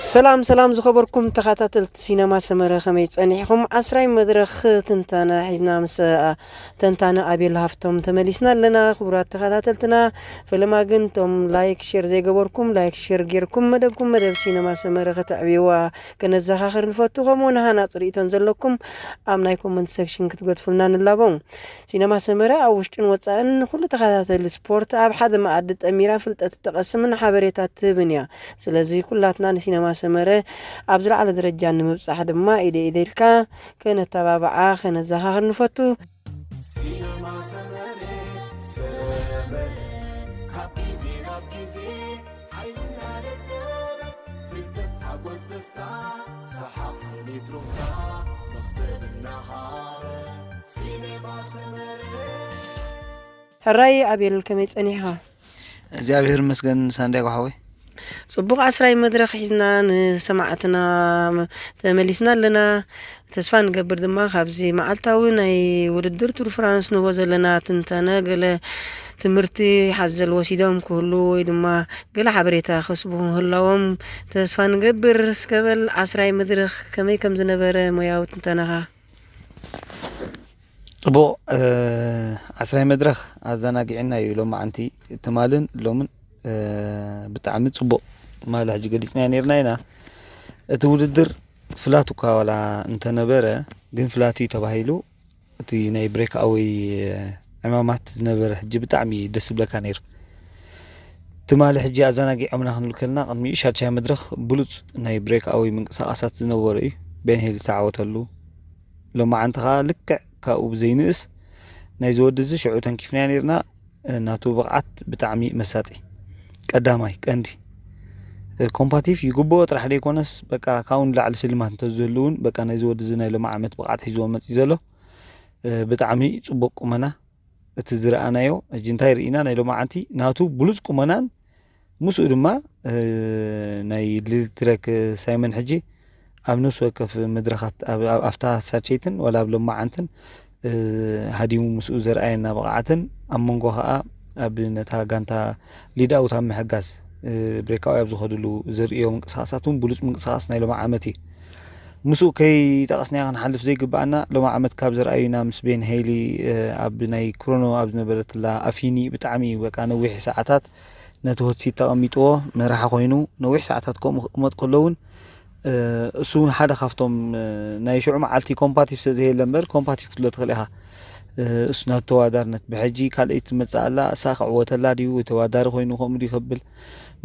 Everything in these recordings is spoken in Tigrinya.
ሰላም ሰላም ዝኸበርኩም ተኸታተልቲ ሲነማ ሰመረ፣ ከመይ ጸኒሕኹም? ዓስራይ መድረኽ ትንተና ሒዝና ምስ ተንታነ ኣቤል ሃፍቶም ተመሊስና ኣለና። ክቡራት ተኸታተልትና፣ ፈለማ ግን እቶም ላይክ ሼር ዘይገበርኩም ላይክ ሼር ጌርኩም መደብኩም መደብ ሲነማ ሰመረ ከተዕብይዋ ከነዘኻኽር ንፈቱ። ከምኡ ንሃናጽ ርእይቶን ዘለኩም ኣብ ናይ ኮመንት ሴክሽን ክትገድፉልና ንላቦ። ሲነማ ሰመረ ኣብ ውሽጥን ወጻእን ንኹሉ ተኸታተሊ ስፖርት ኣብ ሓደ መኣዲ ጠሚራ ፍልጠት ትቐስምን ሓበሬታ ትህብን እያ። ስለዚ ኩላትና ንሲነማ ሰመረ ኣብ ዝለዓለ ደረጃ ንምብጻሕ ድማ ኢደ ኢደ ኢልካ ከነተባብዓ ከነዘኻኽር ንፈቱ። ሲነማ ሰመረ፣ ሰመረ፣ ካብ ግዜ ናብ ግዜ ሓይልና ደለበ፣ ፍልጠት ሓጎስ ደስታ፣ ሰሓቕ ስኒት ሩፍታ፣ መኽሰብ እናሃበ፣ ሲነማ ሰመረ። ሕራይ ኣቤል፣ ከመይ ጸኒሕኻ? እግዚኣብሔር ይመስገን ሳንዲያጎ ሓወይ። ጽቡቕ ዓስራይ መድረኽ ሒዝና ንሰማዕትና ተመሊስና ኣለና። ተስፋ ንገብር ድማ ካብዚ መዓልታዊ ናይ ውድድር ቱር ፍራንስ ንህቦ ዘለና ትንተነ ገለ ትምህርቲ ሓዘል ወሲዶም ክህሉ ወይ ድማ ገለ ሓበሬታ ከስቡ ምህላዎም ተስፋ ንገብር። እስከ በል ዓስራይ መድረኽ ከመይ ከም ዝነበረ ሞያዊ ትንተነኻ? ጽቡቕ፣ እ፣ ዓስራይ መድረኽ ኣዘናጊዕና እዩ ሎማዓንቲ። ትማልን ሎምን፣ እ፣ ብጣዕሚ ጽቡቕ ትማሊ ሕጂ ገሊጽናዮ ነይርና ኢና። እቲ ውድድር ፍላት እኳ ዋላ እንተነበረ፣ ግን ፍላት እዩ ተባሂሉ። እቲ ናይ ብሬክ ኣወይ ዕማማት ዝነበረ ሕጂ ብጣዕሚ ደስ ዝብለካ ነይሩ። ትማሊ ሕጂ ኣዘናጊዖምና ክንብል ከለና፣ ቅድሚኡ ሻድሻይ መድረኽ ብሉጽ ናይ ብሬክ ኣወይ ምንቅስቓሳት ዝነበሮ እዩ። ቤን ሄል ዝተዓወተሉ፣ ሎማዓንቲ ኸኣ ልክዕ ካብኡ ብዘይንእስ ናይዚ ወዲ እዚ ሽዑ ተንኪፍናዮ ነይርና። ናቱ ብቕዓት ብጣዕሚ መሳጢ፣ ቀዳማይ ቀንዲ። ኮምፓቲቭ ይግብኦ ጥራሕ ደይኮነስ፣ በቃ ካብኡ ንላዕሊ ስልማት እንተዝህሉ እውን፣ በቃ ናይዚ ወዲ እዚ ናይ ሎሚ ዓመት ብቕዓት ሒዝዎ መፂኡ ዘሎ ብጣዕሚ ፅቡቅ ቁመና። እቲ ዝረኣናዮ ሕጂ እንታይ ርኢና፣ ናይ ሎማዓንቲ ናቱ ብሉፅ ቁመናን ምስኡ ድማ፣ እ፣ ናይ ሊል ትረክ ሳይመን ሕጂ ኣብ ነፍሲ ወከፍ መድረኻት፣ ኣብ፣ ኣብ፣ ኣብታ ሳልሰይትን ዋላ ኣብ ሎማዓንትን፣ እ፣ ሃዲሙ ምስኡ ዘርኣየና ብቕዓትን ኣብ መንጎ ኸኣ ኣብ ነታ ጋንታ ሊድ ኣውት ኣብ ምሕጋዝ፣ እ፣ ብሬካዊ ኣብ ዝኸድሉ ዘርእዮ ምንቅስቓሳት እውን ብሉጽ ምንቅስቓስ ናይ ሎማዓመት እዩ። ምስኡ ከይጠቐስናዮ ክንሓልፍ ዘይግብኣና፣ ሎማዓመት ካብ ዘርኣዩና ምስ ቤን ሄይሊ፣ እ፣ ኣብ ናይ ክሮኖ ኣብ ዝነበረትላ ኣፊኒ ብጣዕሚ እዩ በቃ ነዊሕ ሰዓታት ነቲ ሆት ሲት ተቐሚጥዎ መራሒ ኮይኑ ነዊሕ ሰዓታት ከምኡ ክቕመጥ ከሎ እውን፣ እ፣ እሱ እውን ሓደ ካብቶም፣ እ፣ ናይ ሽዑ መዓልቲ ኮምፓቲቭ ስለ ዘየለ እምበር ኮምፓቲቭ ክትብሎ ትኽእል ኢኻ። እ፣ እሱ ናቱ ተወዳዳርነት ብሕጂ ካልኣይቲ ትመጽእ ኣላ፣ እሳ ክዕወተላ ድዩ፣ ተወዳዳሪ ኮይኑ ከምኡ ድዩ ከብል።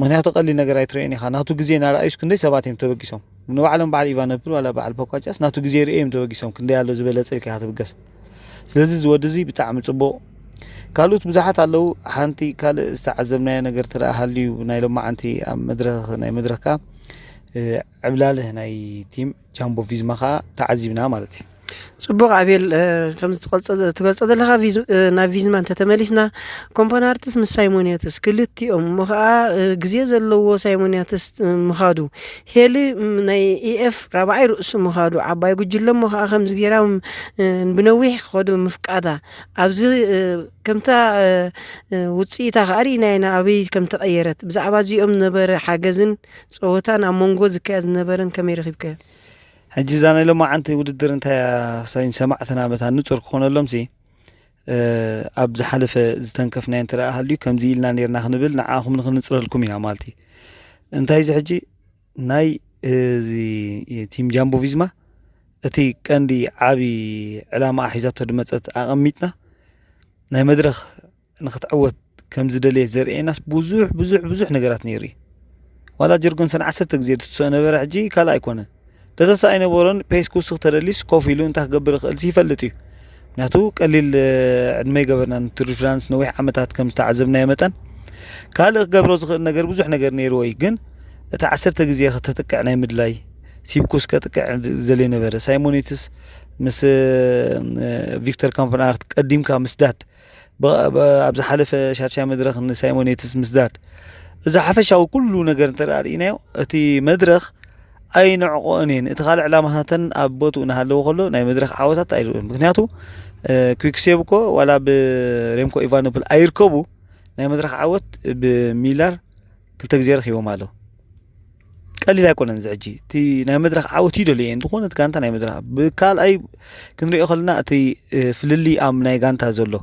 ምኽንያቱ ቀሊል ነገር ኣይትርእዮን ኢኻ። ናቱ ግዜ እናረኣዩስ ክንደይ ሰባት እዮም ተበጊሶም። ንባዕሎም በዓል ኢቫኖፕል ዋላ በዓል ፖኳጫስ ናቱ ግዜ ርእዮም ተበጊሶም። ክንደይ ኣሎ ዝበለጸ ኢልካ ኢኻ ትብገስ። ስለዚ እዚ ወዲ እዚ ብጣዕሚ ጽቡቕ። ካልኦት ብዙሓት ኣለዉ። ሓንቲ ካልእ ዝተዓዘብናዮ ነገር እንተ ደኣ ሃልዩ ናይ ሎማዓንቲ ኣብ መድረኽ፣ ናይ መድረኽ ከኣ፣ እ፣ ዕብላልህ ናይ ቲም ጃምቦ ቪዝማ ከኣ ተዓዚብና ማለት እዩ። ጽቡቕ ኣቤል፣ እ፣ ከምዚ ትገልጾ፣ ትገልጾ ዘለኻ ቪዝ-፣ እ፣ ናብ ቪዝማ እንተተመሊስና ኮምፖናርትስ ምስ ሳይሞንያትስ ክልቲኦም እሞ ከኣ፣ እ፣ ግዜ ዘለዎ ሳይሞንያትስ፣ እ፣ ምኻዱ ሄሊ፣ ም፣ ናይ ኢኤፍ ራብዓይ ርእሱ ምኻዱ፣ ዓባይ ጉጅለ እሞ ኸዓ ከምዚ ጌራ፣ ም፣ እ፣ ብነዊሕ ክኸዱ ምፍቃዳ፣ ኣብዚ፣ እ፣ ከምታ፣ እ፣ እ፣ ውጽኢታ ኸዓ ርኢናዮ ኢና ኣበይ ከም ተቐየረት። ብዛዕባ እዚኦም ዝነበረ ሓገዝን ጸወታን ኣብ መንጎ ዝካየድ ዝነበረን ከመይ ረኺብካዮ? ሕጂ እዛ ናይ ሎማዓንቲ ውድድር እንታይ እያ ሳይን ሰማዕትና መታን ንጹር ክኾነሎምሲ፣ እ፣ ኣብ ዝሓለፈ ዝተንከፍናዮ እንተ ደኣ ሃልዩ፣ ከምዚ ኢልና ኔርና ክንብል ንዓኹም ንኽንጽረልኩም ኢና ማለት እዩ። እንታይ እዚ ሕጂ ናይ እዚ ቲም ጃምቦ ቪዝማ እቲ ቀንዲ ዓቢ ዕላማኣ ሒዛቶ ዝመጸት ኣቐሚጥና ናይ መድረኽ ንኽትዕወት ከም ዝደለየት ዘርእየናስ ብዙሕ፣ ብዙሕ፣ ብዙሕ ነገራት ነይሩ እዩ። ዋላ ጀርጎንሰን ዓሰርተ ግዜ ዝትስኦ ነበረ፣ ሕጂ ካልእ ኣይኮነን። ተተስኣ ኣይነበሮን፣ ፔስ ክውስኽ ተደልዩስ ኮፍ ኢሉ እንታይ ክገብር ይኽእልሲ ይፈልጥ እዩ። ምክንያቱ ቀሊል፣ እ፣ ዕድመ ኣይገበርናን፣ ቱር ዲ ፍራንስ ነዊሕ ዓመታት ከም ዝተዓዘብናዮ መጠን ካልእ ክገብሮ ዝኽእል ነገር ብዙሕ ነገር ነይርዎ እዩ። ግን እቲ ዓሰርተ ግዜ ከተጥቅዕ ናይ ምድላይ፣ ሲብኩስ ከጥቅዕ ዘልዮ ነበረ። ሳይሞኒትስ ምስ፣ እ፣ ቪክተር ካምፕናርት ቀዲምካ ምስዳድ፣ ብ-፣ ብ-፣ ኣብ ዝሓለፈ ሻድሻይ መድረኽ ንሳይሞኔትስ ምስዳድ፣ እዚ ሓፈሻዊ ኩሉ ነገር እንተ ደኣ ርኢናዮ፣ እቲ መድረኽ ኣይነዕቆኦን እየን። እቲ ካልእ ዕላማታተን ኣብ ቦትኡ እናሃለወ ከሎ፣ ናይ መድረኽ ዓወታት ኣይርእዩን። ምኽንያቱ፣ እ፣ ኩክሴብ እኮ ዋላ ብሬምኮ ኢቫኖፕል ኣይርከቡ፣ ናይ መድረኽ ዓወት ብሚላር ክልተ ግዜ ረኺቦም ኣለዉ። ቀሊል ኣይኮነን። እዚ ሕጂ እቲ ናይ መድረኽ ዓወት ይደልዮ እየን ዝኾነት ጋንታ ናይ መድረኽ። ብካልኣይ ክንሪኦ ከለና እቲ ፍልልይ ኣብ ናይ ጋንታ ዘሎ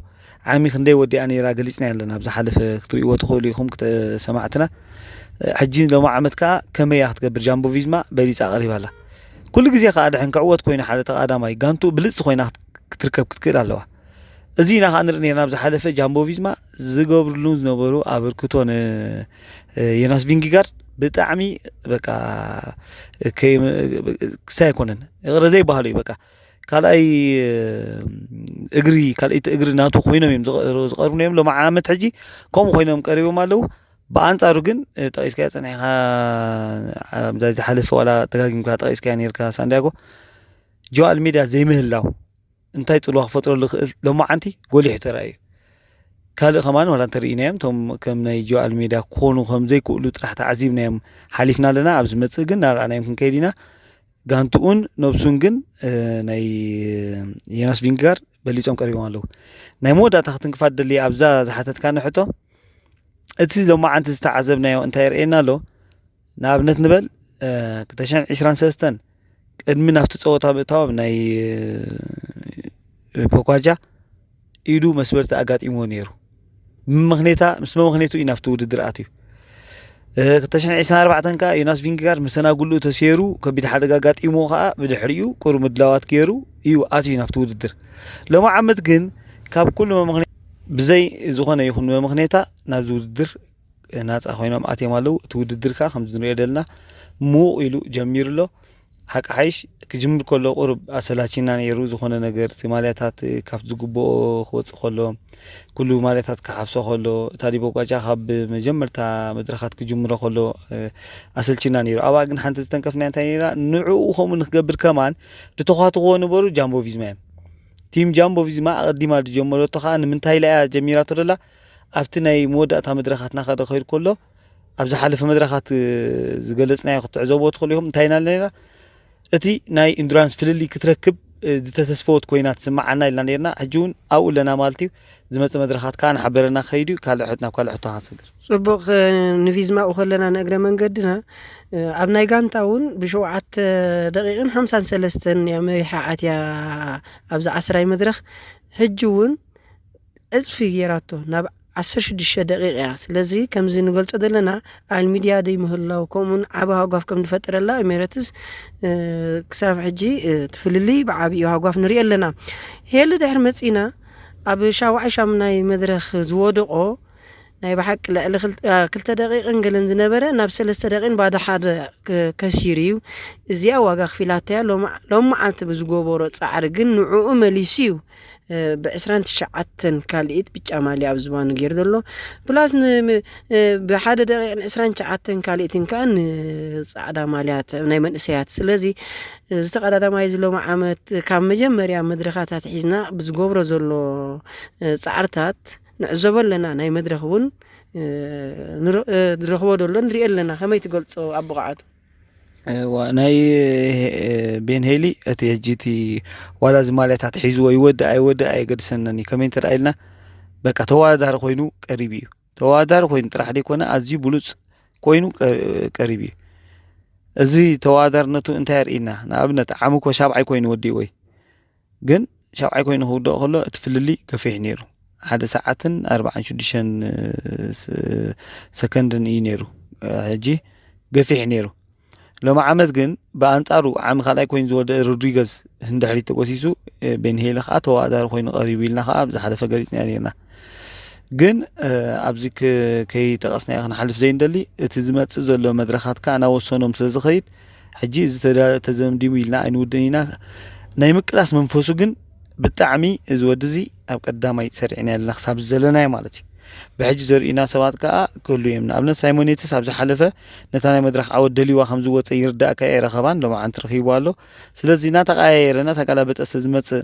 ዓሚ ክንደይ ወዲኣ ነይራ ገሊፅና ኣለና። ኣብ ዝሓለፈ ክትርእይዎ ትኽእሉ ኢኹም ሰማዕትና። ሕጂ ሎሚ ዓመት ከዓ ከመይ እያ ክትገብር ጃምቦ ቪዝማ በሊፃ ቀሪባ ኣላ። ኩሉ ግዜ ከዓ ድሕን ክዕወት ኮይኑ ሓደ ተቃዳማይ ጋንቱ ብልፅ ኮይና ክትርከብ ክትክእል ኣለዋ። እዚ ኢና ከዓ ንርኢ ነርና ኣብ ዝሓለፈ ጃምቦ ቪዝማ ዝገብርሉ ዝነበሩ ኣበርክቶ ንዮናስ ቪንጊጋርድ ብጣዕሚ በቃ ክሳይ ኣይኮነን፣ ይቕረ ዘይበሃሉ እዩ። በቃ ካልኣይ እግሪ ካልኣይቲ እግሪ ናቱ ኮይኖም እዮም ዝቐርቡ ነዮም። ሎም ዓመት ሕጂ ከምኡ ኮይኖም ቀሪቦም ኣለዉ። ብኣንፃሩ ግን ጠቂስካዮ ፀኒሕካ ዝሓለፈ ዋላ ተጋጊምካ ጠቂስካዮ ነርካ ሳንዲያጎ፣ ጆ ኣልሜዳ ዘይምህላው እንታይ ፅልዋ ክፈጥረሉ ክእል ሎማዓንቲ ጎሊሑ ተራእዩ። ካልእ ከማን ዋላ እንተርኢናዮም እቶም ከም ናይ ጆ ኣልሜዳ ክኾኑ ከም ዘይክእሉ ጥራሕ ተዓዚብናዮም ሓሊፍና ኣለና። ኣብ ዝመፅእ ግን ናርኣናዮም ክንከይድ ኢና። ጋንትኡን ነብሱን ግን ናይ ዮናስ ቪንጋር በሊፆም ቀሪቦም ኣለዉ። ናይ መወዳእታ ክትንክፋት ደልየ ኣብዛ ዝሓተትካ ንሕቶ፣ እቲ ሎማዓንቲ ዝተዓዘብናዮ እንታይ የርእየና ኣሎ? ንኣብነት ንበል ክልተ ሽሕን ዕስራን ሰለስተን ቅድሚ ናብቲ ፀወታ ምእታዎም ናይ ፖኳጃ ኢዱ መስበርቲ ኣጋጢምዎ ነይሩ። ብምክኔታ ምስ መምክኔቱ እዩ ናብቲ ውድድር ኣትዩ። ክልተ ሽሕን ዕስራን ኣርባዕተን ከዓ ዮናስ ቪንጋር መሰናጉልኡ ተሰይሩ ከቢድ ሓደጋ ኣጋጢምዎ ከዓ ብድሕሪኡ ቁሩብ ምድላዋት ገይሩ እዩ ኣትዩ ናብቲ ውድድር። ሎሚ ዓመት ግን ካብ ኩሉ መምክኔ ብዘይ ዝኾነ ይኹን መምክኔታ ናብዚ ውድድር ናፃ ኮይኖም ኣትዮም ኣለዉ። እቲ ውድድር ከዓ ከምዚ ንሪኦ ዘለና ምዉቕ ኢሉ ጀሚሩ ኣሎ። ሓቂ ሓይሽ ክጅምር ከሎ ቁሩብ ኣሰላቺና ነይሩ። ዝኾነ ነገር እቲ ማልያታት ካብቲ ዝግብኦ ክወፅእ ከሎ ኩሉ ማልያታት ክሓፍሶ ከሎ እታ ዲቦ ጓጫ ካብ መጀመርታ መድረኻት ክጅምሮ ከሎ ኣሰልችና ነይሩ። ኣብኣ ግን ሓንቲ ዝተንከፍና እንታይ ነይራ ንዕኡ ከምኡ ንክገብር ከማን ዝተኳትኽዎ ነበሩ ጃምቦ ቪዝማ እዮም። ቲም ጃምቦ ቪዝማ ኣቐዲማ ዝጀመረቶ ከዓ ንምንታይ ኢላ እያ ጀሚራቶ ደላ ኣብቲ ናይ መወዳእታ መድረኻት ናኸደ ከይድ ከሎ ኣብ ዝሓለፈ መድረኻት ዝገለፅናዮ ክትዕዘብዎ ትኽእሉ ኢኹም። እንታይ ኢና ኣለና እቲ ናይ ኢንዱራንስ ፍልልይ ክትረክብ ዝተተስፈወት ኮይና ትስምዓና ኢልና ነርና። ሕጂ እውን ኣብኡ ኣለና ማለት እዩ። ዝመፅእ መድረኻት ከዓ ንሓበረና ክኸይድ እዩ። ካልእ ሕት ናብ ካልእ ሕቶ ክንሰግር። ፅቡቕ። ንቪዝማኡ ከለና ንእግረ መንገድና ኣብ ናይ ጋንታ እውን ብሸውዓተ ደቂቕን ሓምሳን ሰለስተን እያ መሪሓ ኣትያ ኣብዚ ዓስራይ መድረኽ። ሕጂ እውን ዕፅፊ ገይራቶ ናብ ዓሰርተ ሽዱሽተ ደቂቕ እያ። ስለዚ ከምዚ ንገልፆ ዘለና ኣልሚድያ ደይ ምህላው ከምኡውን ዓቢ ሃጓፍ ከም ዝፈጠረላ ኤሜረትስ ክሳብ ሕጂ ትፍልልይ ብዓብዩ ሃጓፍ ንሪኢ ኣለና። ሄሊ ድሕር መፂና ኣብ ሻውዓይ ሻምናይ መድረኽ ዝወደቆ ናይ ብሓቂ ልዕሊ ክልተ ደቂቕን ገለን ዝነበረ ናብ ሰለስተ ደቂን ባዶ ሓደ ከሲሩ እዩ። እዚኣ ዋጋ ክፊላተያ ሎም መዓልቲ ብዝገበሮ ፃዕሪ ግን ንዕኡ መሊሱ እዩ ብዕስራን ትሽዓተን ካልኢት ብጫ ማልያ ኣብ ዝባኑ ገይሩ ዘሎ። ፕላስ ብሓደ ደቂቕን ዕስራን ትሽዓተን ካልኢትን ከዓ ንፃዕዳ ማልያ ናይ መንእሰያት። ስለዚ ዝተቐዳዳማይ እዚ ሎሚ ዓመት ካብ መጀመርያ መድረኻታት ሒዝና ብዝገብሮ ዘሎ ፃዕርታት ንዕዘቦ ኣለና። ናይ መድረኽ እውን ንረኽቦ ዘሎ ንሪኦ ኣለና። ከመይ ትገልፆ ኣብ ብቕዓቱ? ናይ ቤን ሄሊ እቲ ሕጂ እቲ ዋላ እዚ ማልያታት ሒዝዎ ይወድእ ኣይወድእ ኣየገድሰናን እዩ። ከመይ እንተ ኢልና በቃ ተወዳዳሪ ኮይኑ ቀሪቡ እዩ። ተወዳዳሪ ኮይኑ ጥራሕ ዘይኮነ ኣዝዩ ብሉፅ ኮይኑ ቀሪቡ እዩ። እዚ ተወዳዳርነቱ እንታይ የርእየና? ንኣብነት ዓሚ እኮ ሻብዓይ ኮይኑ ወዲእዎ እዩ። ግን ሻብዓይ ኮይኑ ክውድኦ ከሎ እቲ ፍልልይ ገፊሕ ነይሩ። ሓደ ሰዓትን ኣርባዓን ሽዱሽተን ሰከንድን እዩ ነይሩ። ሕጂ ገፊሕ ነይሩ። ሎሚ ዓመት ግን ብኣንፃሩ ዓሚ ካልኣይ ኮይኑ ዝወደአ ሮድሪገዝ ንድሕሪት ተጎሲሱ ቤን ሄሊ ከዓ ተወዳዳሪ ኮይኑ ቀሪቡ ኢልና ከዓ ኣብ ዝሓለፈ ገሊፅና ነርና። ግን ኣብዚ ከይጠቐስናዮ ክንሓልፍ ዘይንደሊ እቲ ዝመፅእ ዘሎ መድረኻት ከዓ እናወሰኖም ስለ ዝኸይድ ሕጂ እዚ ተዘምዲሙ ኢልና ኣይንውድን ኢና። ናይ ምቅላስ መንፈሱ ግን ብጣዕሚ እዚ ወዲ እዚ ኣብ ቀዳማይ ሰሪዕና ኣለና ክሳብ ዘለናዮ ማለት እዩ። ብሕጂ ዘርእዩና ሰባት ከዓ ክህሉ እዮም። ንኣብነት ሳይሞን ዬትስ ኣብ ዝሓለፈ ነታ ናይ መድረኽ ዓወት ደልይዋ ከም ዝወፀ ይርዳእካ እየ ረኸባን ሎማዓንቲ ረኺቡ ኣሎ። ስለዚ እናተቀያየረ እናተገላበጠ ስለ ዝመፅእ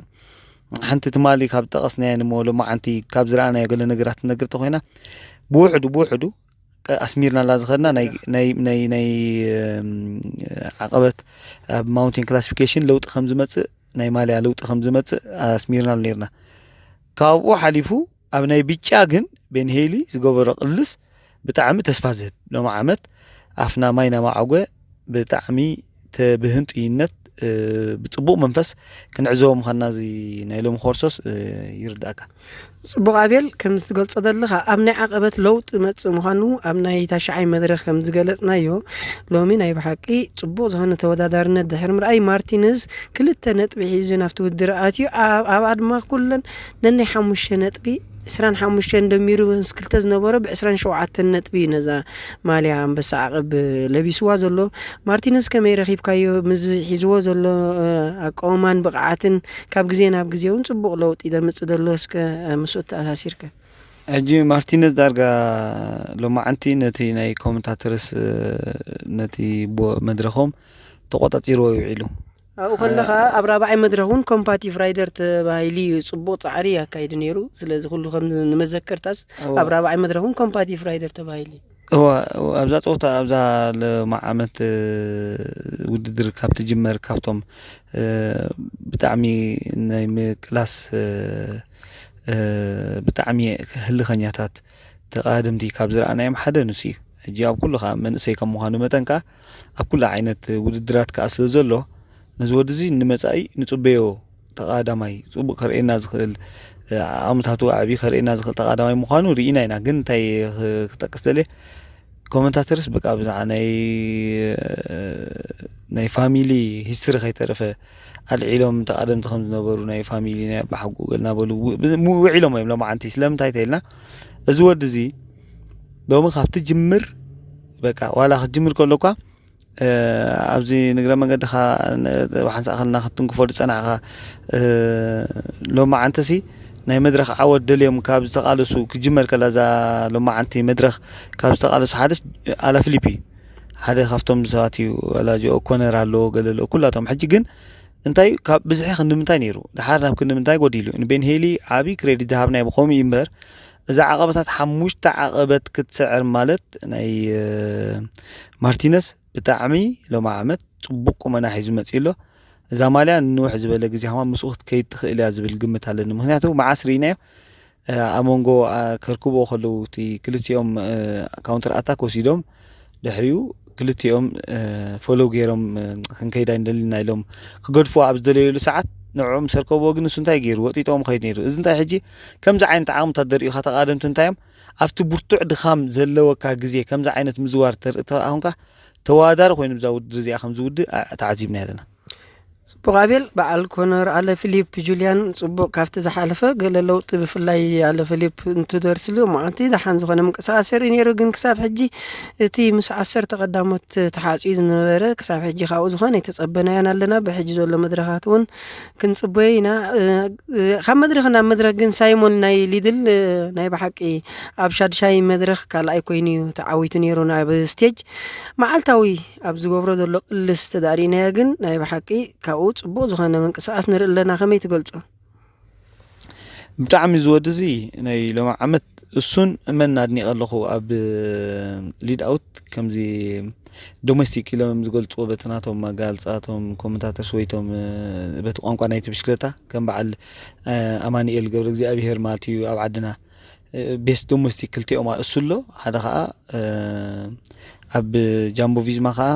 ሓንቲ ትማሊ ካብ ጠቐስናየን እሞ ሎማዓንቲ ካብ ዝረኣናዮ ገለ ነገራት ትነግር ተኮይና ብውሕዱ ብውሕዱ ኣስሚርናላ ዝኸድና ናይ ናይ ናይ ናይ ዓቐበት ኣብ ማውንቴን ክላሲፊኬሽን ለውጢ ከም ዝመፅእ ናይ ማልያ ለውጢ ከም ዝመፅእ ኣስሚርናሉ ነርና። ካብኡ ሓሊፉ ኣብ ናይ ብጫ ግን ቤንሄሊ ዝገበሮ ቅልስ ብጣዕሚ ተስፋ ዝህብ። ሎሚ ዓመት ኣፍና ማይ ናማዓጎ ብጣዕሚ ተብህንጥይነት ብፅቡቕ መንፈስ ክንዕዘቦ ምዃንና እዚ ናይ ሎሚ ኮርሶስ ይርዳእካ። ጽቡቕ ኣቤል፣ ከምዚ ትገልጾ ዘለኻ ኣብ ናይ ዓቐበት ለውጢ መጽእ ምዃኑ ኣብ ናይ ታሽዓይ መድረኽ ከም ዝገለጽናዮ፣ ሎሚ ናይ ብሓቂ ጽቡቕ ዝኾነ ተወዳዳርነት ድሕሪ ምርኣይ ማርቲንስ ክልተ ነጥቢ ሒዙ ናብቲ ውድድር ኣትዩ። ኣብኣ ድማ ኩለን ነናይ ሓሙሽተ ነጥቢ ዕስራን ሓሙሽተን ደሚሩ ምስ ክልተ ዝነበሮ ብ ዕስራን ሸውዓተን ነጥቢ እዩ ነዛ ማልያ ኣንበሳ ዓቐብ ለቢስዋ ዘሎ። ማርቲንስ ከመይ ረኺብካዮ? ምስ ሒዝዎ ዘሎ ኣቃውማን ብቕዓትን ካብ ግዜ ናብ ግዜ እውን ጽቡቕ ለውጢ ዘምጽእ ዘሎ እስከ ምስኡ ተኣሳሲርከ። ሕጂ ማርቲነዝ ዳርጋ ሎማዓንቲ ነቲ ናይ ኮመንታተርስ ነቲ መድረኾም ተቆጻጺርዎ ይውዒሉ። ኣብኡ ከለኻ ኣብ ራብዓይ መድረኽ እውን ኮምፓቲቭ ራይደር ተባሂሉ እዩ ጽቡቕ ጻዕሪ ኣካይዱ ነይሩ። ስለዚ ኩሉ ከም ንመዘከርታስ ኣብ ራብዓይ መድረኽ እውን ኮምፓቲቭ ራይደር ተባሂሉ እዩ። እዋ፣ ኣብዛ ፀወታ ኣብዛ ሎሚ ዓመት ውድድር ካብ ትጅመር ካብቶም ብጣዕሚ ናይ ምቅላስ ብጣዕሚ ህልኸኛታት ተቓደምቲ ካብ ዝረኣናዮም ሓደ ንሱ እዩ። ሕጂ ኣብ ኩሉ ከዓ መንእሰይ ከም ምዃኑ መጠን ከዓ ኣብ ኩሉ ዓይነት ውድድራት ከዓ ስለ ዘሎ ነዚ ወዲ እዚ ንመፃኢ ንፅበዮ ተቓዳማይ ፅቡቕ ከርእየና ዝኽእል ዓቕምታቱ ኣዕብዩ ከርእየና ዝኽእል ተቓዳማይ ምዃኑ ርኢና ኢና። ግን እንታይ ክጠቅስ ደልየ ኮመንታተርስ በቃ ብዛዕባ ናይ ናይ ፋሚሊ ሂስትሪ ከይተረፈ ኣልዒሎም ተቓደምቲ ከም ዝነበሩ ናይ ፋሚሊ ናይ ኣባሓጎ እናበሉ ውዒሎም እዮም ሎማዓንቲ። ስለምንታይ ተይልና እዚ ወዲ እዚ ሎሚ ካብ ትጅምር በቃ ዋላ ክትጅምር ከሎ እኳ ኣብዚ ንግረ መገድኻ ብሓንሳእ ከልና ክትትንክፎ ዝፀናዕኻ ሎማዓንተሲ ናይ መድረኽ ዓወት ደልዮም ካብ ዝተቓለሱ ክጅመር ከላ እዛ ሎማዓንቲ መድረኽ ካብ ዝተቓለሱ ሓደስ ኣላፍሊፕ እዩ። ሓደ ካብቶም ሰባት እዩ። ወላ ጆ ኮነር ኣለዎ ገለ ኣለዎ ኩላቶም። ሕጂ ግን እንታይ ካብ ብዝሒ ክንዲ ምንታይ ነይሩ ድሓር ናብ ክንዲ ምንታይ ጎዲሉ ንቤን ሄሊ ዓብዪ ክሬዲት ዝሃብናዮ ብኸምኡ እዩ እምበር እዛ ዓቐበታት ሓሙሽተ ዓቐበት ክትስዕር ማለት ናይ ማርቲነስ ብጣዕሚ ሎሚ ዓመት ፅቡቅ ቁመና ሒዙ መፂኡ ኣሎ። እዛ ማልያ ንንውሕ ዝበለ ግዜ ከማ ምስኡ ክትከይድ ትኽእል እያ ዝብል ግምት ኣለኒ። ምክንያቱ መዓስ ርኢናዮ ኣብ መንጎ ከርክብዎ ከለዉ እቲ ክልቲኦም ካውንተር ኣታክ ወሲዶም ድሕሪኡ ክልቲኦም ፎሎው ገይሮም ክንከይዳ ንደሊ ኢና ኢሎም ክገድፍዎ ኣብ ዝደለየሉ ሰዓት ንዕኦም ሰርከብዎ ግን እሱ እንታይ ገይሩ ወጢጥዎም ከይድ ነይሩ። እዚ እንታይ ሕጂ ከምዚ ዓይነት ዓቕምታት ደርእዩካ ተቓደምቲ እንታይ እዮም ኣብቲ ብርቱዕ ድኻም ዘለወካ ግዜ ከምዚ ዓይነት ምዝዋር ተርኢ ተረኣኹንካ ተወዳዳሪ ኮይኑ ብዛ ውድድር እዚኣ ከም ዝውድእ ተዓዚብና ኣለና። ጽቡቕ ኣቤል፣ በዓል ኮነር ኣለ ፊሊፕ ጁልያን ጽቡቕ ካብቲ ዝሓለፈ ገለ ለውጢ ብፍላይ ኣለ ፊሊፕ እንትደርስሉ መዓልቲ ደሓን ዝኾነ ምንቅስቃስ የርኢ ነይሩ፣ ግን ክሳብ ሕጂ እቲ ምስ ዓሰርተ ቀዳሞት ተሓጽዩ ዝነበረ ክሳብ ሕጂ ካብኡ ዝኾነ ኣይተጸበናዮን ኣለና። ብሕጂ ዘሎ መድረኻት እውን ክንጽበዮ ኢና። ካብ መድረኽ ናብ መድረኽ ግን ሳይሞን ናይ ሊድል ናይ ብሓቂ ኣብ ሻድሻይ መድረኽ ካልኣይ ኮይኑ እዩ ተዓዊቱ ነይሩ ናብ ስቴጅ። መዓልታዊ ኣብ ዝገብሮ ዘሎ ቅልስ ተዳሪእናዮ ግን ናይ ብሓቂ ካብኡ ጽቡቕ ዝኾነ ምንቅስቃስ ንርኢ ኣለና። ከመይ ትገልጾ? ብጣዕሚ ዝወዲ እዚ ናይ ሎሚ ዓመት እሱን እመን ኣድኒቐ ኣለኹ። ኣብ ሊድ ኣውት ከምዚ ዶሜስቲክ ኢሎም ዝገልፅዎ በቲ ናቶም ኣጋልፃ እቶም ኮመንታተርስ ወይ እቶም በቲ ቋንቋ ናይቲ ብሽክለታ ከም በዓል ኣማኒኤል ገብረ እግዚኣብሄር ማለት እዩ ኣብ ዓድና ቤስት ዶሜስቲክ ክልቲኦም እሱ ኣሎ ሓደ ከዓ ኣብ ጃምቦ ቪዝማ ከዓ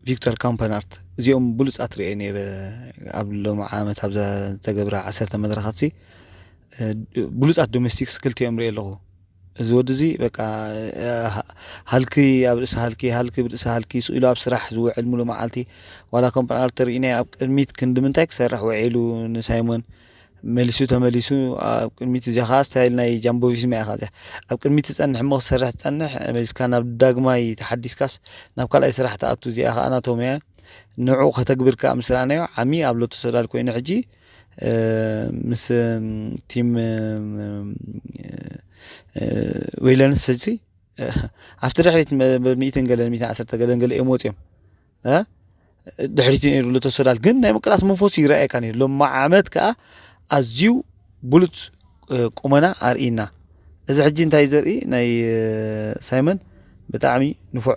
ቪክቶር ካምፓናርት እዚኦም ብሉፃት ርኤ ነይረ ኣብ ሎሚ ዓመት ኣብዛ ዝተገብረ ዓሰርተ መድረኻት ሲ ብሉፃት ዶሜስቲክስ ክልቲኦም ርኤ ኣለኹ። እዚ ወዲ እዚ በቃ ሃልኪ ኣብ ርእሲ ሃልኪ ሃልኪ ብርእሲ ሃልኪ ስኢሉ ኣብ ስራሕ ዝውዕል ሙሉ መዓልቲ ዋላ ኮምፓናርት ተርእናዮ ኣብ ቅድሚት ክንዲ ምንታይ ክሰርሕ ውዒሉ ንሳይሞን መሊሱ ተመሊሱ ኣብ ቅድሚት እዚኣ ከዓ ስታይል ናይ ጃምቦ ቪስማ ኢኻ እዚኣ ኣብ ቅድሚት ትፀንሕ እሞ ክሰርሕ ትፀንሕ መሊስካ ናብ ዳግማይ ተሓዲስካስ ናብ ካልኣይ ስራሕ ትኣቱ እዚኣ ከዓ ናቶም እያ ንዑ ከተግብር ከዓ ምስ ረኣናዮ ዓሚ ኣብ ሎቶ ሰዳል ኮይኑ ሕጂ ምስ ቲም ዌይለንስ ሕጂ ኣብቲ ድሕሪት ብሚእትን ገለን ሚእትን ዓሰርተ ገለን ገለ እዮም ወፂኦም ድሕሪት ነይሩ ለተሶዳል ግን ናይ ምቅላስ መንፈሱ ይረኣየካ ነይሩ። ሎማ ዓመት ከዓ ኣዝዩ ብሉፅ ቁመና ኣርእና። እዚ ሕጂ እንታይ ዘርኢ ናይ ሳይመን ብጣዕሚ ንፉዕ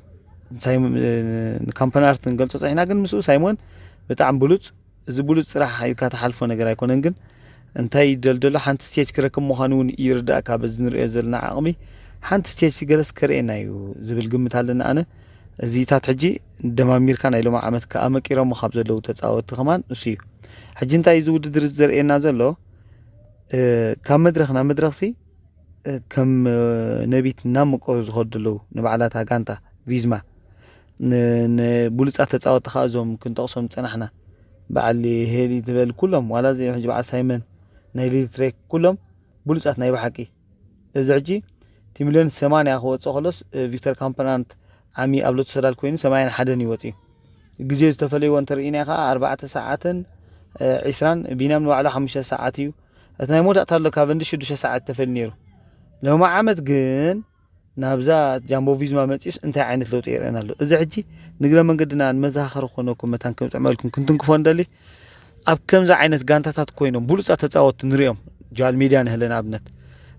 ንካምፐናርት ንገልፆ ፀኒሕና ግን ምስኡ ሳይሞን ብጣዕሚ ብሉፅ እዚ ብሉፅ ጥራሕ ኢልካ ትሓልፎ ነገር ኣይኮነን ግን እንታይ ይደልደሎ ሓንቲ ስቴጅ ክረክብ ምዃኑ እውን ይርዳእካ በዚ ንሪኦ ዘለና ዓቕሚ ሓንቲ ስቴጅ ገለስ ከርእየና እዩ ዝብል ግምት ኣለና ኣነ እዚታት ሕጂ ደማሚርካ ናይ ሎሚ ዓመት ከኣ መቂሮሞ ካብ ዘለዉ ተጻወትቲ ከማን እሱ እዩ። ሕጂ እንታይ እዚ ውድድር እዚ ዘርእየና ዘሎ? እ፣ ካብ መድረኽ ናብ መድረኽሲ፣ እ፣ ከም፣ እ፣ ነቢት ናብ መቀሩ ዝኸዱ ዘለዉ ንባዕላታ ጋንታ ቪዝማ፣ ን-፣ ንብሉጻት ተጻወትቲ ከኣ እዞም ክንጠቕሶም ዝጸናሕና በዓል ሄሊ ትበል ኩሎም፣ ዋላ እዚኦም ሕጂ በዓል ሳይመን ናይ ሊትሬክ ኩሎም ብሉጻት ናይ ብሓቂ። እዚ ሕጂ እቲ ሚልዮን ሰማንያ ክወጽእ ከሎስ፣ እ፣ ቪክተር ካምፕራንት ዓሚ ኣብ ሎቶ ሰዳል ኮይኑ ሰማንያን ሓደን እዩ ወጺኡ። ግዜ ዝተፈለይዎ እንተርኢና ከኣ ኣርባዕተ ሰዓትን፣ እ፣ ዒስራን፣ ቢንያም ንባዕሉ ሓሙሽተ ሰዓት እዩ። እቲ ናይ መወዳእታ ኣሎ ካቨንዲሽ ሽዱሽተ ሰዓት ተፈልዩ ነይሩ። ሎሚ ዓመት ግን ናብዛ ጃምቦ ቪዝማ መጺኡስ እንታይ ዓይነት ለውጢ የርእየና ኣሎ? እዚ ሕጂ ንግረ መንገድና ንመዘኻኸሪ ክኾነኩም መታን ክጥዕመልኩም ክንትንክፎ ንደሊ። ኣብ ከምዚ ዓይነት ጋንታታት ኮይኖም ብሉጻት ተጻወትቲ ንሪኦም፣ ጃል ሜድያ ንህለ ንኣብነት፣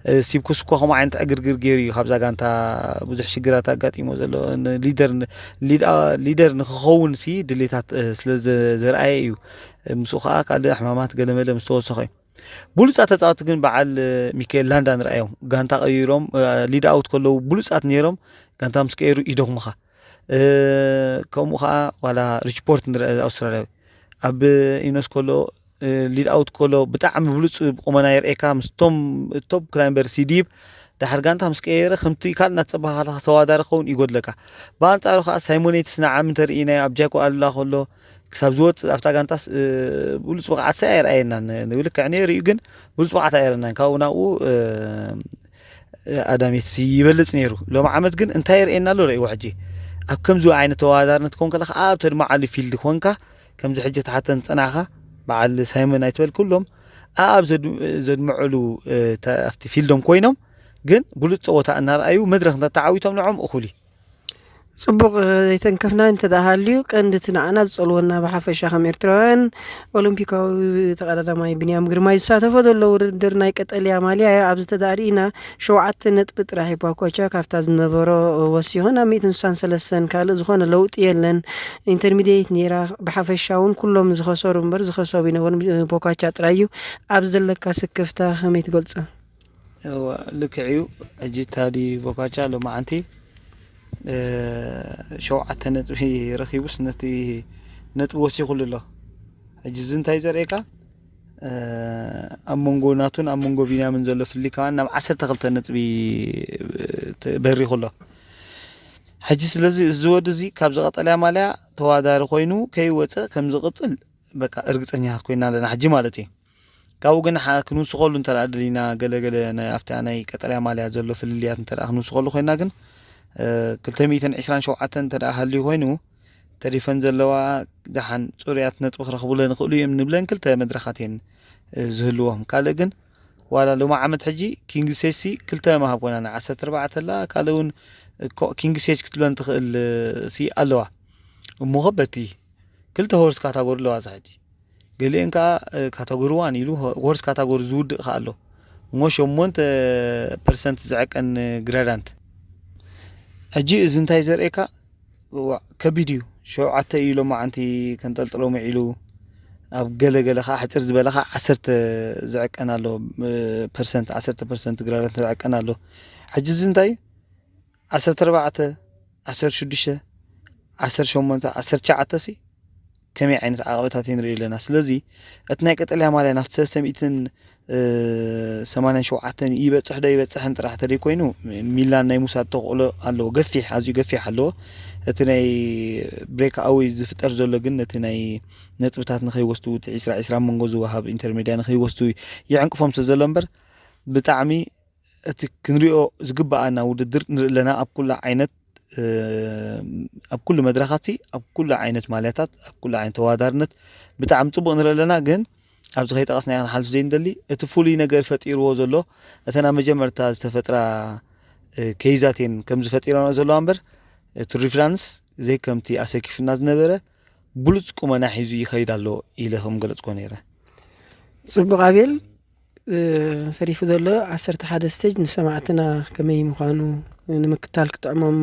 እ፣ ሲብኩስ እኮ ከምኡ ዓይነት ዕግርግር ገይሩ እዩ ካብዛ ጋንታ ብዙሕ ሽግራት ኣጋጢሞ ዘሎ። ን-፣ ሊደር ን-፣ ሊድ-፣ አ-፣ ሊደር ንክኸውን ሲ ድሌታት፣ እ፣ ስለ ዘ-፣ ዘርኣየ እዩ። እ፣ ምስኡ ከኣ ካልእ ሕማማት ገለመለ ምስ ተወሰኸ እዩ። ብሉጻት ተጻወትቲ ግን በዓል፣ እ፣ ሚካኤል ላንዳ ንርኣዮም። ጋንታ ቀይሮም፣ እ፣ ሊድ ኣውት ከለዉ ብሉጻት ነይሮም፣ ጋንታ ምስ ቀየሩ ይደኽሙኻ። እ፣ ከምኡ ከኣ ዋላ ሪች ፖርት ንርአ ኣውስትራልያዊ። ኣብ ኢኖስ ከሎ፣ እ፣ ሊድ ኣውት ከሎ ብጣዕሚ ብሉጽ ቁመና የርእየካ። ምስቶም ቶፕ ክላይምበር ሲዲብ ድሓር ጋንታ ምስ ቀየረ ከምቲ ካልእ እናተጸበኻ ከለኻ ተወዳዳሪ ክኸውን ይጎድለካ። ብኣንጻሩ ከኣ ሳይሞን ዬትስ ንዓሚ እንተርኢናዮ ኣብ ጃኮ ኣሉላ ከሎ ክሳብ ዝወጽእ ኣብታ ጋንታስ፣ እ፣ ብሉጽ ብቕዓት ሰ ኣየርኣየናን። ን-፣ ንልክዕ ነይሩ እዩ ግን ብሉጽ ብቕዓት ኣየረናን። ካብኡ ናብኡ፣ እ፣ ኣዳም ዬትስ ይበልጽ ነይሩ። ሎሚ ዓመት ግን እንታይ የርእየና ኣሎ ርእይዎ ሕጂ። ኣብ ከምዚ ዓይነት ተወዳዳርነት ክኾን ከለኻ ኣብ ተድማዓሉ ፊልድ ኮንካ ከምዚ ሕጂ ተሓተን ዝጸናኻ በዓል ሳይመን ኣይትበል ኩሎም ኣብ ዘድ-፣ ዘድምዕሉ፣ እ፣ ተ-፣ ኣብቲ ፊልዶም ኮይኖም ግን ብሉጽ ጸወታ እናረኣዩ መድረኽ እንተተዓዊቶም ንዖም እኹል እዩ። ጽቡቕ፣ እ፣ ዘይተንከፍና እንተ ደኣ ሃልዩ፣ ቀንዲ እቲ ንዓና ዝጸልወና ብሓፈሻ ከም ኤርትራውያን፣ ኦሎምፒካዊ ተቐዳዳማይ ብንያም ግርማይ ዝሳተፎ ዘሎ ውድድር ናይ ቀጠልያ ማልያ እዩ። ኣብዚ እንተ ደኣ ርኢና፣ ሸውዓተ ነጥቢ ጥራሕ እዩ ፖጋቻ ካብታ ዝነበሮ ወሲኹ ናብ ሚእትን ስሳን ሰለስተን፣ ካልእ ዝኾነ ለውጢ የለን። ኢንተርሚድየት ነይራ። ብሓፈሻ እውን ኩሎም ዝኸሰሩ እምበር ዝኸሰቡ ይነበሩ፣ ፖጋቻ ጥራይ እዩ። ኣብዚ ዘለካ ስክፍታ ከመይ ትገልጾ? እወ፣ ልክዕ እዩ። ሕጂ ታዲ ፖጋቻ ሎማዓንቲ፣ እ፣ ሸውዓተ ነጥቢ ረኺቡስ ነቲ ነጥቢ ወሲኹሉ ኣሎ። ሕጂ እዚ እንታይ ዘርእየካ? እ፣ ኣብ መንጎ ናቱን ኣብ መንጎ ቢንያምን ዘሎ ፍልልይ ከማን ናብ ዓሰርተ ክልተ ነጥቢ፣ እ፣ ተ-፣ በሪኹ ኣሎ። ሕጂ ስለዚ እዚ ወዲ እዚ ካብዚ ቀጠልያ ማልያ ተወዳዳሪ ኮይኑ ከይወፀ ከም ዝቕፅል በቃ እርግፀኛታት ኮይና ኣለና ሕጂ ማለት እዩ። ካብኡ ግን ሓ-፣ ክንውስኸሉ እንተ ደኣ ደሊና፣ ገለ ገለ ናይ፣ ኣብታ ናይ ቀጠልያ ማልያ ዘሎ ፍልልያት እንተ ደኣ ክንውስኸሉ ኮይና ግን፣ እ፣ ክልተ ሚእትን ዕስራን ሸውዓተን እንተ ደኣ ሃልዩ ኮይኑ፣ ተሪፈን ዘለዋ ደሓን ጽሩያት ነጥቢ ክረኽቡለን ይኽእሉ እዮም ንብለን ክልተ መድረኻት እየን፣ እ፣ ዝህልዎም። ካልእ ግን ዋላ ሎሚ ዓመት ሕጂ ኪንግ ሴሲ ክልተ መሃብ ኮይና፣ ናይ ዓሰርተ ኣርባዕተ ኣላ፣ ካልእ እውን ኮ-፣ ኪንግ ሴች ክትብለን ትኽእል፣ እ፣ ሲ ኣለዋ። እሞ ኸ በቲ ክልተ ሆርስ ካታጎሪ ኣለዋ እዛ ሕጂ። ገሊአን ከኣ፣ እ፣ ካታጎሪ ዋን ኢሉ ሆ-፣ ሆርስ ካታጎሪ ዝውድእ ከኣ ኣሎ። እሞ ሸሞንተ ፐርሰንት ዝዕቀን ግራዳንት። ሕጂ እዚ እንታይ ዘርእየካ? ዋዕ፣ ከቢድ እዩ። ሸውዓተ እዩ ሎማዓንቲ ከንጠልጥሎ ውዒሉ። ኣብ ገለ ገለ ከኣ ሕጽር ዝበለ ከኣ ዓሰርተ ዝዕቀን ኣሎ፣ እ፣ ፐርሰንት፣ ዓሰርተ ፐርሰንት ግራዳንት ዝዕቀን ኣሎ። ሕጂ እዚ እንታይ እዩ? ዓሰርተ ኣርባዕተ፣ ዓሰርተ ሽዱሽተ፣ ዓሰርተ ሸሞንተ፣ ዓሰርተ ትሽዓተ ሲ ከመይ ዓይነት ዓቐበታት ንርኢ ኣለና። ስለዚ እቲ ናይ ቀጠልያ ማልያ ናብቲ ሰለስተ ሚእትን፣ እ፣ ሰማንያን ሸውዓተን ይበጽሕ ዶ ይበጽሕን ጥራሕ ተደይ ኮይኑ፣ ሚላን ናይ ምውሳድ ተኽእሎ ኣለዎ። ገፊሕ፣ ኣዝዩ ገፊሕ ኣለዎ። እቲ ናይ ብሬክ ኣወይ ዝፍጠር ዘሎ ግን ነቲ ናይ ነጥብታት ንኸይወስዱ፣ እቲ ዕስራ ዕስራ ኣብ መንጎ ዝወሃብ ኢንተርሜድያ ንኸይወስዱ ይዕንቅፎም ስለ ዘሎ እምበር ብጣዕሚ እቲ ክንሪኦ ዝግብኣና ውድድር ንርኢ ኣለና። ኣብ ኩሉ ዓይነት፣ እ፣ ኣብ ኩሉ መድረኻትሲ፣ ኣብ ኩሉ ዓይነት ማልያታት፣ ኣብ ኩሉ ዓይነት ተወዳዳርነት ብጣዕሚ ጽቡቕ ንርኢ ኣለና። ግን ኣብዚ ከይጠቐስናዮ ክንሓልፍ ዘይንደሊ፣ እቲ ፍሉይ ነገር ፈጢርዎ ዘሎ፣ እተን ኣብ መጀመርታ ዝተፈጥራ፣ እ፣ ኬይዛት እየን ከምዚ ፈጢረንኦ ዘለዋ እምበር፣ እቲ ሪፍራንስ ዘይከምቲ ኣሰኪፉና ዝነበረ ብሉጽ ቁመና ሒዙ ይኸይድ ኣሎ ኢለ ከም ገለጽኩዎ ነይረ። ጽቡቕ ኣቤል፣ እ፣ ተሪፉ ዘሎ ዓሰርተ ሓደ ስቴጅ ንሰማዕትና ከመይ ምዃኑ ንምክታል ክጥዕሞም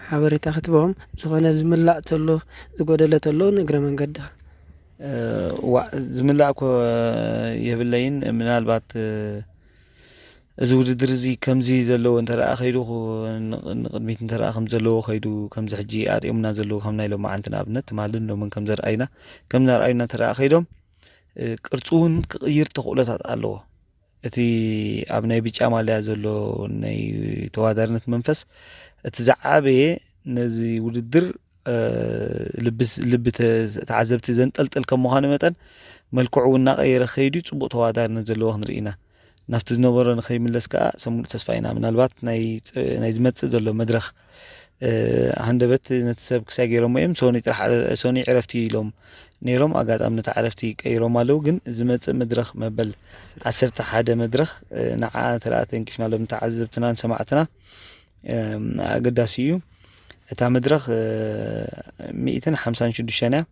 ሓበሬታ ክትቦም፣ ዝኾነ ዝምላእ ተሎ፣ ዝጎደለ ተሎ ንእግረ መንገድኻ። እ፣ ዋእ፣ ዝምላእ እኮ የብለይን። ምናልባት፣ እ፣ እዚ ውድድር እዚ ከምዚ ዘለዎ እንተ ደኣ ከይዱ፣ ን-፣ ንቕድሚት እንተ ደኣ ከም ዘለዎ ከይዱ፣ ከምዚ ሕጂ ኣርእዮምና ዘለዉ፣ ከም ናይ ሎማዓንቲ ንኣብነት፣ ትማልን ሎምን ከም ዘርኣዩና፣ ከም ዘርኣዩና እንተ ደኣ ከይዶም፣ እ፣ ቅርጹ እውን ክቕይር ተኽእሎታት ኣለዎ። እቲ ኣብ ናይ ብጫ ማልያ ዘሎ ናይ ተወዳዳርነት መንፈስ፣ እቲ ዝዓበየ ነዚ ውድድር፣ እ፣ ልቢ ስ-፣ ልቢ ተ-፣ ተዓዘብቲ ዘንጠልጥል ከም ምዃኑ መጠን፣ መልክዑ እውን እናቐየረ ከይዱ፣ ጽቡቕ ተወዳዳርነት ዘለዎ ክንርኢ ኢና። ናብቲ ዝነበሮ ንኸይምለስ ከኣ ሰብ ሙሉእ ተስፋ ኢና። ምናልባት ናይ ፅ-፣ ናይ ዝመጽእ ዘሎ መድረኽ፣ እ፣ ሃንደበት ነቲ ሰብ ክሳይ ገይሮሞ እዮም። ሶኒ ጥራሕ ዕረ-፣ ሶኒ ዕረፍቲ ኢሎም ነይሮም። ኣጋጣሚ ነታ ዕረፍቲ ቀይሮም ኣለዉ። ግን ዝመጽእ መድረኽ መበል ዓሰርተ ሓደ መድረኽ፣ እ፣ ንዓ ተራ ተንኪፍና ሎም ተዓዘብትና ንሰማዕትና፣ እ፣ ኣገዳሲ እዩ። እታ መድረኽ፣ እ፣ ሚእትን ሓምሳን ሽዱሽተን እያ።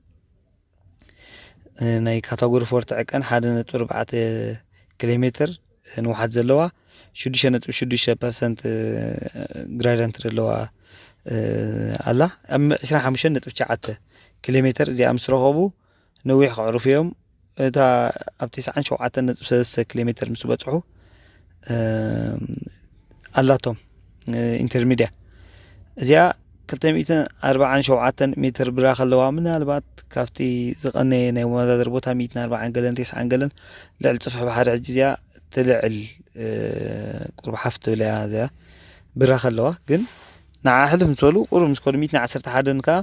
እ፣ ናይ ካታጎሪ ፎር ትዕቀን ሓደ ነጥቢ ኣርባዕተ ኪሎ ሜትር ንውሓት ዘለዋ፣ ሽዱሽተ ነጥቢ ሽዱሽተ ፐርሰንት፣ እ፣ ግራዲየንት ዘለዋ፣ እ፣ ኣላ። ኣብ ዕስራን ሓሙሽተን ነጥቢ ትሽዓተ ኪሎ ሜትር እዚኣ ምስ ረኸቡ ነዊሕ ከዕርፉ እዮም። እታ ኣብ ተስዓን ሸውዓተን ነጥቢ ሰለስተ ኪሎ ሜትር ምስ በጽሑ፣ እ፣ ኣላቶም፣ እ፣ ኢንተርሚድያ። እዚኣ ክልተ ሚእትን ኣርባዓን ሸውዓተን ሜትር ብራኽ ኣለዋ። ምናልባት ካብቲ ዝቐነየ ናይ መወዳደሪ ቦታ ሚእትን ኣርባዓን ገለን ተስዓን ገለን ልዕሊ ጽፍሒ ባሕሪ፣ ሕጂ እዚኣ ትልዕል፣ እ፣ ቁሩብ ሓፍ ትብል እያ እዚኣ ብራኽ ኣለዋ። ግን ንዓ ሕልፍ ምስ በሉ ቁሩብ ምስ ከዱ ሚእትን ዓሰርተ ሓደን ከኣ፣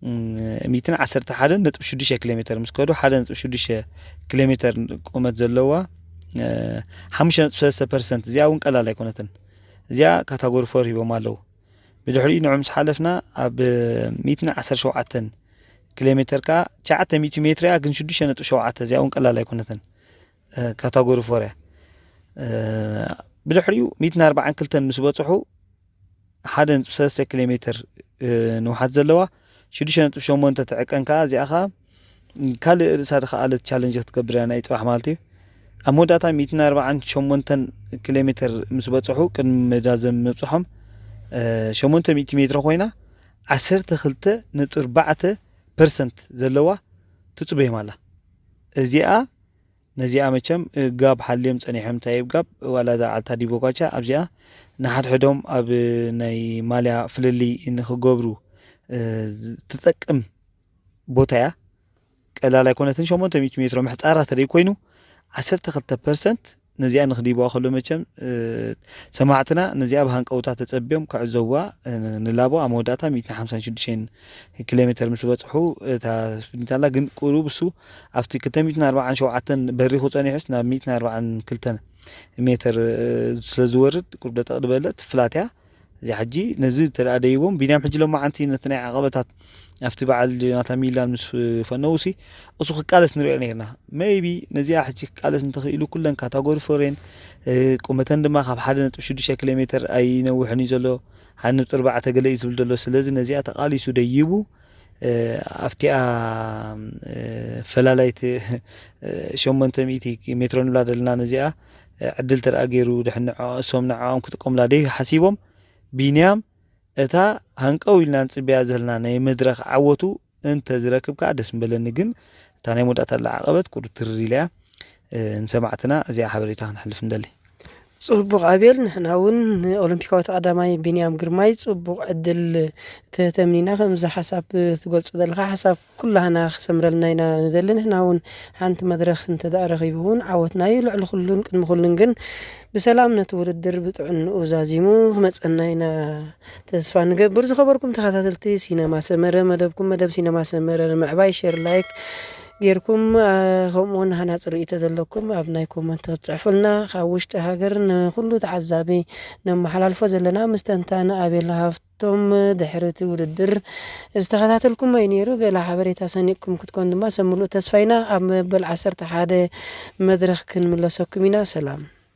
ም፣ ሚእትን ዓሰርተ ሓደን ነጥቢ ሽዱሽተ ኪሎ ሜትር ምስ ከዱ ሓደ ነጥቢ ሽዱሽተ ኪሎ ሜትር ቁመት ዘለዋ፣ እ፣ ሓሙሽተ ነጥቢ ሰለስተ ፐርሰንት፣ እዚኣ እውን ቀላል ኣይኮነትን። እዚኣ ካታጎሪ ፎር ሂቦም ኣለዉ። ብድሕሪኡ ንዑ ምስ ሓለፍና ኣብ ሚእትን ዓሰርተ ሸውዓተን ኪሎ ሜትር ከኣ ትሽዓተ ሚእቲ ሜትር እያ፣ ግን ሽዱሽተ ነጥቢ ሸውዓተ፣ እዚኣ እውን ቀላል ኣይኮነትን። እ፣ ካታጎሪ ፎር እያ። እ፣ ብድሕሪኡ ሚእትን ኣርባዓን ክልተን ምስ በጽሑ ሓደ ነጥቢ ሰለስተ ኪሎ ሜትር፣ እ፣ ንውሓት ዘለዋ ሽዱሽተ ነጥቢ ሸሞንተ ትዕቀን ከኣ እዚኣ ከኣ ካልእ ርእሳ ዝኸኣለት ቻለንጅ ክትገብር እያ ናይ ጽባሕ ማለት እዩ። ኣብ መወዳእታ ሚእትን ኣርባዓን ሸሞንተን ኪሎ ሜትር ምስ በጽሑ ቅድሚ መዛዘሚ ምብጽሖም፣ እ፣ ሸሞንተ ሚእቲ ሜትሮ ኮይና ዓሰርተ ክልተ ነጥቢ ኣርባዕተ ፐርሰንት ዘለዋ ትጽበዮም ኣላ። እዚኣ ነዚኣ መቸም፣ እ፣ ጋብ ሓልዮም ጸኒሖም፣ እንታይ እዩ ጋብ? ዋላ እዛ ዓልታ ዲቦጋቻ ኣብዚኣ ንሓድሕዶም ኣብ ናይ ማልያ ፍልልይ ንኽገብሩ፣ እ፣ ዝ-፣ ትጠቅም ቦታ እያ። ቀላል ኣይኮነትን። ሸሞንተ ሚእቲ ሜትሮ ምሕጻራ ተደይ ኮይኑ ዓሰርተ ክልተ ፐርሰንት ነዚኣ ንኽዲብዋ ከሎ መቸም፣ እ፣ ሰማዕትና ነዚኣ ብሃንቀውታ ተጸብዮም ክዕዘብዋ፣ እ፣ ንላቦ። ኣብ መወዳእታ ሚእትን ሓምሳን ሽዱሽተን ኪሎ ሜትር ምስ በጽሑ እታ ስፕሪንት ኣላ። ግን ቁሩብ እሱ ኣብቲ ክልተ ሚእትን ኣርባዓን ሸውዓተን በሪኹ ጸኒሑስ ናብ ሚእትን ኣርባዓን ክልተን ሜትር፣ እ፣ ስለ ዝወርድ ቁሩብ ደጠቕ ዝበለት ፍላት እያ። እዚኣ ሕጂ ነዚ እንተ ደኣ ደይቦም፣ ቢንያም ሕጂ ሎማዓንቲ ነቲ ናይ ዓቐበታት ኣብቲ በዓል ናታ ሚላን ምስ ፈነውሲ፣ እሱ ክቃለስ ንሪኦ ነይርና። ሜይቢ ነዚኣ ሕጂ ክቃለስ እንተኽኢሉ፣ ኩለን ካታጎሪ ፎሬን፣ እ፣ ቁመተን ድማ ካብ ሓደ ነጥቢ ሽዱሽተ ኪሎ ሜትር ኣይነውሕን እዩ ዘሎ፣ ሓደ ነጥቢ ኣርባዕተ ገለ እዩ ዝብል ዘሎ። ስለዚ ነዚኣ ተቓሊሱ ደይቡ፣ እ፣ ኣብቲኣ፣ እ፣ ፈላላይቲ፣ እ፣ ሸሞንተ ሚእቲ ሜትሮ ንብላ ዘለና፣ ነዚኣ፣ እ፣ ዕድል ተደኣ ገይሩ ድሕን ንዕኦ-፣ እሶም ንዕኦም ክጥቀሙላ ደይ ሓሲቦም፣ ቢንያም እታ ሃንቀው ኢልና ንጽበያ ዘለና ናይ መድረኽ ዓወቱ እንተ ዝረክብ ከኣ ደስ ምበለኒ። ግን እታ ናይ መወዳእታ ዘላ ዓቐበት ቁሩብ ትርር ኢላ እያ። እ፣ ንሰማዕትና እዚኣ ሓበሬታ ክነሕልፍ ንደሊ። ጽቡቕ ኣቤል፣ ንሕና እውን ንኦሎምፒካዊ ተቐዳማይ ቢንያም ግርማይ ጽቡቕ ዕድል ተ-፣ ተምኒና። ከምዚ ሓሳብ ትገልጾ ዘለኻ ሓሳብ ኩላህና ክሰምረልና ኢና ንደሊ። ንሕና እውን ሓንቲ መድረኽ እንተ ደኣ ረኺቡ እውን ዓወትና እዩ። ልዕሊ ኩሉን ቅድሚ ኩሉን ግን ብሰላም ነቲ ውድድር ብጥዕንኡ ዛዚሙ ክመጸና ኢና ተስፋ ንገብር። ዝኸበርኩም ተኸታተልቲ ሲነማ ሰመረ፣ መደብኩም መደብ ሲነማ ሰመረ ንምዕባይ ሼር፣ ላይክ ጌርኩም፣ አ፣ ከምኡውን ሃናጺ ርእይቶ ዘለኩም ኣብ ናይ ኮመንት ክትጽሕፉልና፣ ካብ ውሽጢ ሃገር ንኹሉ ተዓዛቢ ነመሓላልፎ ዘለና ምስተንታን ኣቤል ሃፍቶም። ድሕሪ እቲ ውድድር ዝተኸታተልኩሞ እዩ ነይሩ። ገለ ሓበሬታ ሰኒቕኩም ክትኮን ድማ ሰብ ምሉእ ተስፋ ኢና። ኣብ መበል ዓሰርተ ሓደ መድረኽ ክንምለሰኩም ኢና። ሰላም።